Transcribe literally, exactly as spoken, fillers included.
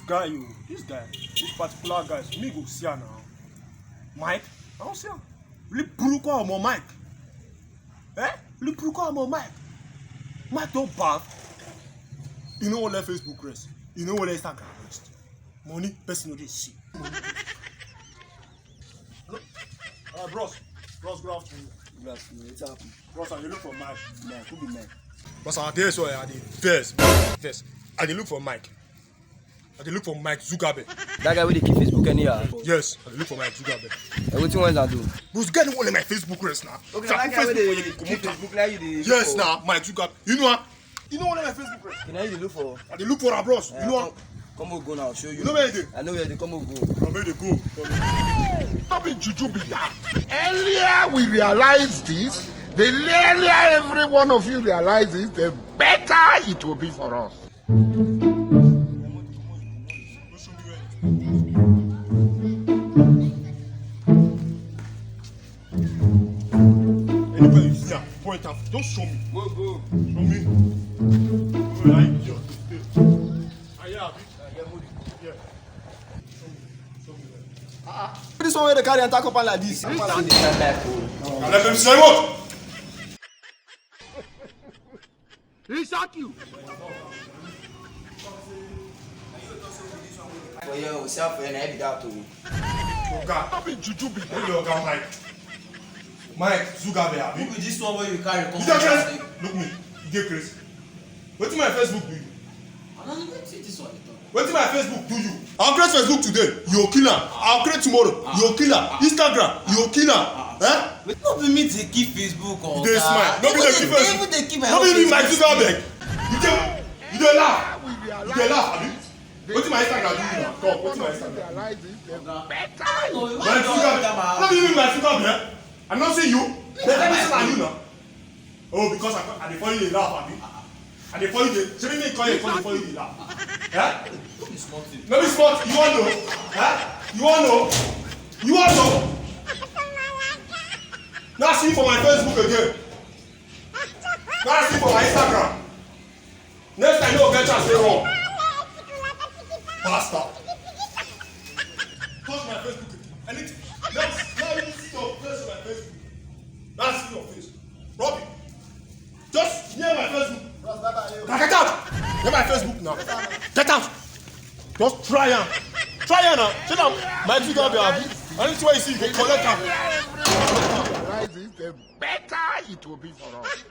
Guy, you, this guy, this particular guy, so me go see am now. Mike, I don't see am. Really brutal on Mike. Eh? Really brutal on Mike. Mike don't bath. You know what, let Facebook rest. You know what, let Instagram rest. Money, person no dey see. Uh, bros, bros, good afternoon. Good afternoon. It's happy. Bros, I dey look for Mike. Mike, who be Mike? Bros, I dey so I dey vex, vex. I dey look for Mike. I dey look for Mike Zugabe. That guy wey dey keep Facebook anyhow. Yes, I dey look for Mike Zugabe. Eh, wetin wan I do? Bros, guy no wan let my Facebook rest now. Okay, so na that guy wey Facebook dey keep comot am. Facebook, na you dey look for? Yes, na Mike Zugabe. You know am? You know what, let my Facebook rest. Okay, na you dey look for? I dey look for am, bros. You know am? Come, come we go now, show you. You know where e dey? I know where e dey, come we go. Come, where e dey go? Come. No be juju be that. Earlier we realize this, the earlier every one of you realize this, the better it will be for us. Anywhere you see am, point am. Just show me. Go, go. Show me. Where I idiot dey stay. Ah, yeah, abi? Yeah. Show me. Show me where. Ah, ah. This one wey dey carry enter compound like this. This one dey stand like, oh. Now let them say what? He shock you. For here, we sell for here, na be that o. Oga, no be juju be that. Oga Mike. Mike Zugabe, abi? Who be this one wey you carry come? You dey craze? Look me, you dey craze. Wetin my Facebook do you? I don't even see this one at all. Wetin my Facebook do you? I'll create Facebook today, you kill am. I'll create tomorrow, you kill am. Instagram, you kill am. Eh? Wait, no be me dey keep Facebook, oga. You dey smile. No be dey keep Facebook. No be me dey keep my own Facebook. No be me, Mike Zugabe. You dey, you dey laugh. You dey laugh, abi? Wetin my Instagram do you now? Talk, wetin my Instagram do you? Oga. No, you wan talk am. Mike Zugabe. No be me, Mike Zugabe. I no see you. They tell me say na you now. Oh, because I, I dey follow you dey laugh, abi? I dey follow you dey, shebi me call you, call you, follow you dey laugh. Eh? No be small thing. No be small thing. You wan know? Eh? You wan know? You wan know? Now see you for my Facebook again. Now see you for my Instagram. Next time, no get chance, say wrong. Bastard. Touch my Facebook. Anything. Let's, let me see your face on my Facebook. Let's see your face. Robbie, just near my Facebook. Now get out. Near my Facebook now. Get out. Just try am. Try am now. Sit down. My two girl be happy. Anything wey you see, you go collect am. Realize this, the better it will be for us.